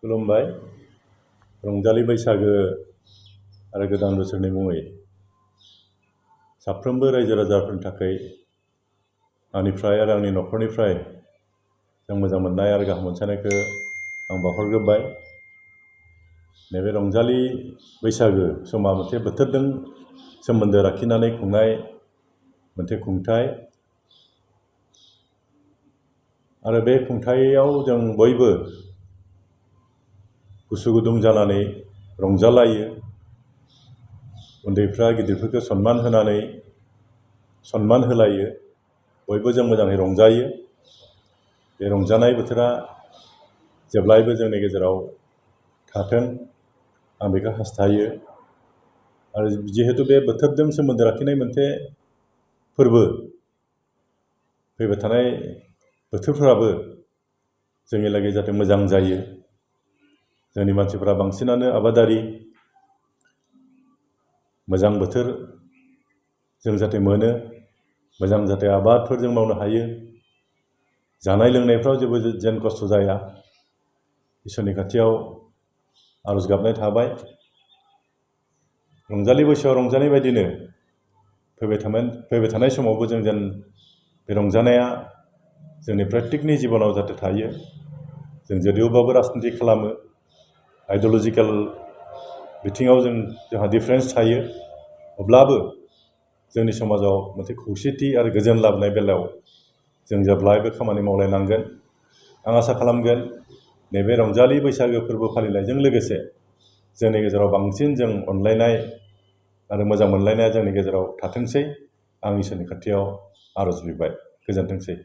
खुलुमबाय। रंजालि बैसागो आरो गोदान बोसोरनि मुङै साफ्रोमबो रायजो राजाफोरनि थाखाय आंनिफ्राय आरो आंनि न'खरनिफ्राय जों मोजां मोननाय आरो गाहाम मोनसायनायखौ आं बावहरग्रोबाय। नैबे रंजालि बैसागो समा मोनसे बोथोरजों सोमोन्दो लाखिनानै खुंनाय मोनसे खुंथाय आरो बे खुंथायाव जों बयबो गोसो गुदुं जानानै रंजालायो। उन्दैफ्रा गिदिरफोरखौ सनमान होलायो। बयबो जों मोजाङै रंजायो। बे रंजानाय बोथोरा जेब्लायबो जोंनि गेजेराव थाथों आं बेखौ हास्थायो। आरो जिहेतु बे बोथोरजों सोमोन्दो लाखिनाय मोनसे फोरबो, फैबाय थानाय बोथोरफोराबो जोंनि लागै जाहाथे मोजां जायो। जोंनि मानसिफोरा बांसिनानो आबादारि, मोजां बोथोर जों जाहाथे मोनो, मोजां जाहाथे आबादफोर जों मावनो हायो, जानाय लोंनायफ्राव जेबो जेन खस्थ' जाया, इसोरनि खाथियाव आरज गाबनाय थाबाय। रंजालि बैसागोआव रंजानाय बायदिनो फैबाय थानाय समावबो जों जेन बे रंजानाया जोंनि प्रत्येकनि जिबनाव जाहाथे थायो। जों जदिउबाबो राजनिति खालामो, आइडिय'लजिकेल बिथिङाव जोंहा डिफारेन्स थायो, अब्लाबो जोंनि समाजाव मोनसे खौसेथि आरो गोजोन लाबोनाय बेलायाव जों जेब्लायबो खामानि मावलायनांगोन। आं आसा खालामगोन नैबे रंजालि बैसागो फोरबो फालिनायजों लोगोसे जोंनि गेजेराव बांसिन जों अनलायनाय आरो मोजां मोनलायनाया जोंनि गेजेराव थाथोंसै। आं इसोरनि खाथियाव आरज बिबाय। गोजोनथोंसै।